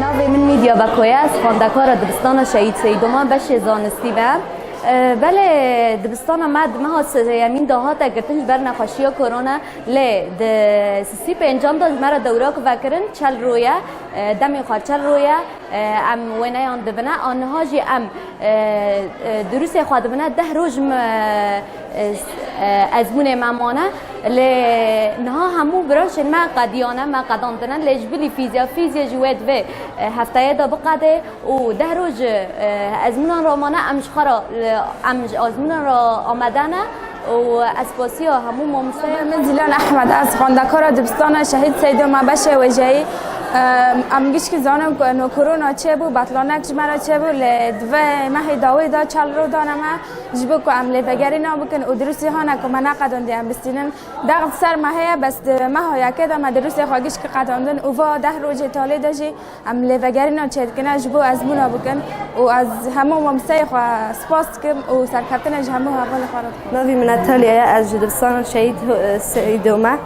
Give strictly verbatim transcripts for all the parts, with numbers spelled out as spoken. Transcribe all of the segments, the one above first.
Navê min Mîdya Beko ye, ez xwendekara dibistana Şehîd Seyîd Doma beşê zanistî me. E, belê dibistana me di meha sêyemîn de hate girtin ji ber nexweşiya korona, lê di sisî pêncan de ji me re dewrak vekirin çel rû ye, e, demê xwe çel rû ye, e, em wêneyan dibine. A niha jî em, e, e, dirûsê xwe dibine, deh roj me, e, e, ezmûnê me mane. Lê niha hemû branşên me qediyane, me qedandine, lê ji bilî fîzya, fîzya jî wê divê, e, hefteyê de biqedê û deh roj, e, ezmûnan re mane, em ji xwe re, e, em ji ezmûnan re amade ne û ez spasiya hemû mamoste. Min Zîlan Ehmed, ez xwendekara dibistana Şehîd Seydo me beşê wêjeyî. Em, em gişkî zanin ku eno korona çêbû, betlanek ji me re çêbû, lê di vê mehê dawî de çel rû dane me. Ji bo ku em lêvegerîna bikin û dirûsî hane ku me neqedandî em bistînin. Dext ser me heye, bes di meha yekê de me dirûsê xwe gişkî qedandin û va deh rojê talê de jî em lêvegerîna çêdikine ji bo ezmûna bikin û ez hemû mamosteyê xwe spas dikim û serkeftinê ji hemû hevalê xwe re dikim. Navî min Natalya ye, ez ji dibistana Şehîd Ho-, Seydo me.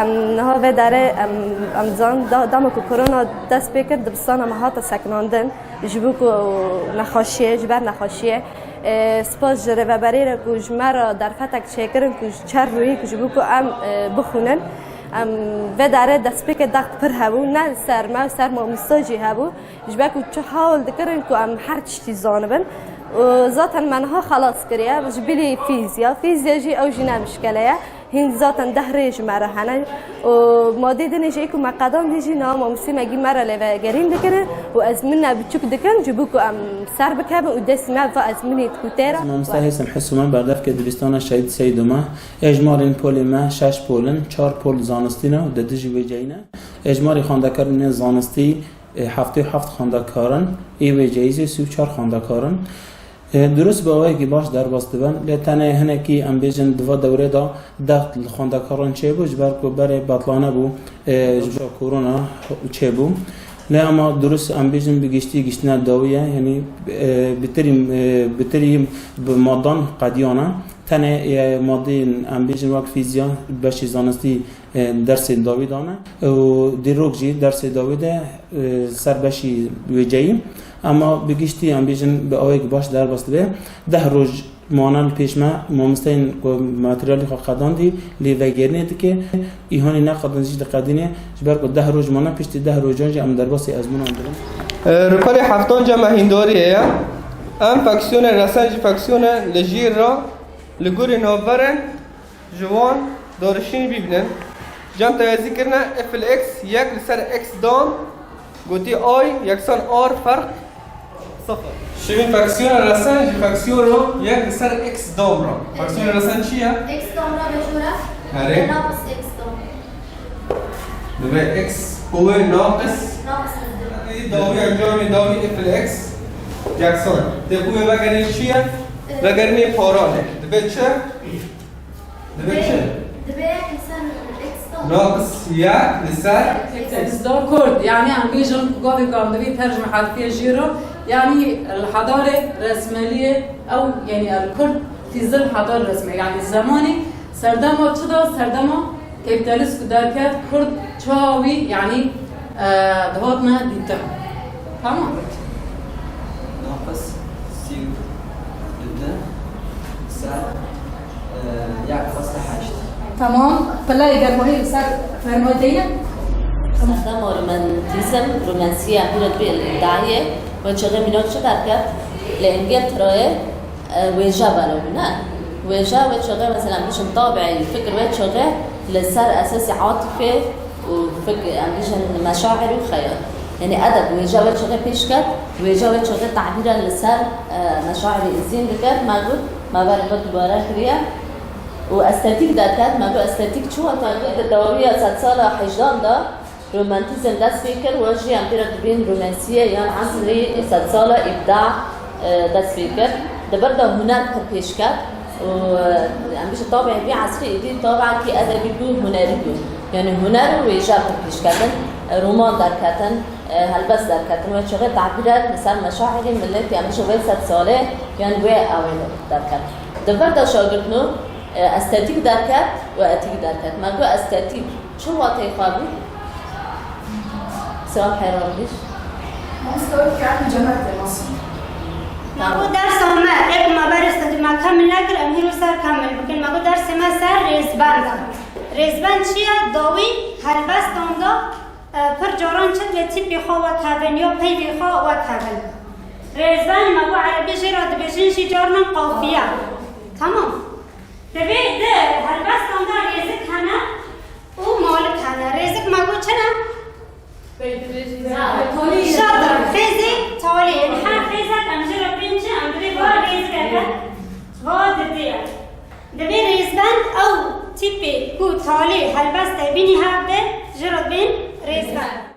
Em niha vê derê em, em zan da-, dema ku korona dest pê kir, dibistana me hate sekinandin. Ji bo ku nexweşiyê, ji ber nexweşiyê, e, spas ji rêveberê re ku ji me re derfetek çêkirin ku ji çer rûyî ku ji bo ku em, e, bixwînin. Em vê derê destpêkê dext pir hebû, ne li ser me, ser mamoste jî hebû. Ji ber ku çi hewl dikirin ku em her tiştî zanibin. Û zaten me niha xelas kiriye, ji bilî fîzya. Fîzya jî ew jî ne mişkele ye. Hîn zaten deh rê ji me re hene. Û madê dinê jî ku me qedandî jî niha mamostê me gî me re lêvegerîn dikine û ezmûne biçûk dikin, ji bo ku em ser bikevin û destî me va ezmûnê dikûtê re. Mamoste Hêsim Hesû me, berdevkê dibistana Şehîd Seydo me. Êjmarên polê me şeş pol in, çar pol zanistî ne û di dijî wêceyî ne. Êjmarê xwendekarên zanistî, e, heftê û heft xwendekar in, ê wêceyî jî sî û çar xwendekar in. E, dirust bi awayekî baş derbas dibin, lê tenê hinekî, em bêjin, di va dewrê de dext li xwendekaran çêbû, ji ber ku berê betlane bû, e, ji bo korona çêbû. Lê ema dirust, em bêjin, bi giştî giştine dawî ye, yanî, e, bitirî, e, bitirî bi madan qediyane. Tenê, e, madeyên, em bêjin, wek fîzya, beşê zanistî, e, dersê dawî dane. Û dîrok jî dersê dawî de, e, ser beşî wêceyî. Ema bi giştî, em bêjin, bi awayekî baş derbas dibe. Deh roj mane li pêş me, mamosteyên ku materyalê xwe qedandî, lêvegerînê dike. Îhanî neqedin jî diqedîne. Ji ber ku deh roj mane, piştî deh rojan jî em derbasî ezmûnan dibin. E, rûpelê heftan cem me hîndariyê ye. Em feksiyonê resen ji feksiyonê li jîr re li gorî navberên ji wan darişîn bibînin. Cem tewezî kirine f li x yek li ser x dam, gotî I yeksan R ferq sifir. Şivîn feksiyona resen ji feksiyona yek li ser x dam re. Feksiyona resen çi ye? X dam re vejûre. Erê. Naqis x dam. Dibe x quwê naqis. Naqis. Dawî encamê dawî f li x yeksan. Tê quwê vegerê çi ye? Vegerê paran e. Dibe çi? Dibe çi? Dibe yek li ser x dam. Naqis yek li ser. Bizda Kurd, yani em bêjin ku gavê ku em divî tercme herfiye jê re, yani li hedarê resmeliyê ew, yani el Kurd fîzil hedar resme, yani zemanî serdema çi da, serdema kapîtalîst ku derket, Kurd çawa wî, yani, e, dihatine dîtin. Tamam. Naqis sî û du ser, e, yek xweste heşt. Tamam. Pilayê germohî li ser fermoyê deyne. Serdema romantîzm, romansiya pîrotbî îbdayê, wê çaxê mînak çi derket? Li engê tirayê, e, wêje belav bû, ne? Wêje wê çaxê, mesela, em bêjin tabiî fikir wê çaxê li ser esasî atifê û fikir, em bêjin meşaîr û xeyal. Yanî edeb wêje wê çaxê pêş ket, wêje wê çaxê tebîran li ser, e, meşaîrê îzîn diket, me got, me berê xwe dubare kiriye. Û estetîk derket, me got estetîk çi wate? Me got di dawiya sedsala hejdan de romantîzm dest pê kir, wan jî em pê re dibên romansiyê yan esrî sedsala îbda, e, dest pê kir. Di vir de huner pir pêş ket û, e, em bêjin tabî vî esrî êdî tabî edebî bû, hunerî bû. Yanî huner û wêje pir pêş ketin, e, roman derketin, e, helbest derketin. Wê çaxê tebîret li ser meşaîrê miletî, em bêjin wê sed salê, yan wê ewê derket. Di vir de şagirtno, e, estetîk derket û etîk derket. Me got estetîk çi wateyê xwe bû? Silav heyran biş. Mamoste wek geldi cemaat masum. Ma got dersa me, ê ku me berê stendî me kamil nekir, em hîro ser kamil bikin. Ma got dersê me ser rêzbend e. Rêzbend çi ye? Dawî helbestan de e, pir caran çi dibê tîpê xwe wek hev in ya peyvê xwe wek hev in. Rêzbend me got erebî jê re dibêjin jî carinan qafiye. Tamam. Divê di helbestan de rêzik hene û malik hene. Rêzik me got çi ne? Şatir, xêzê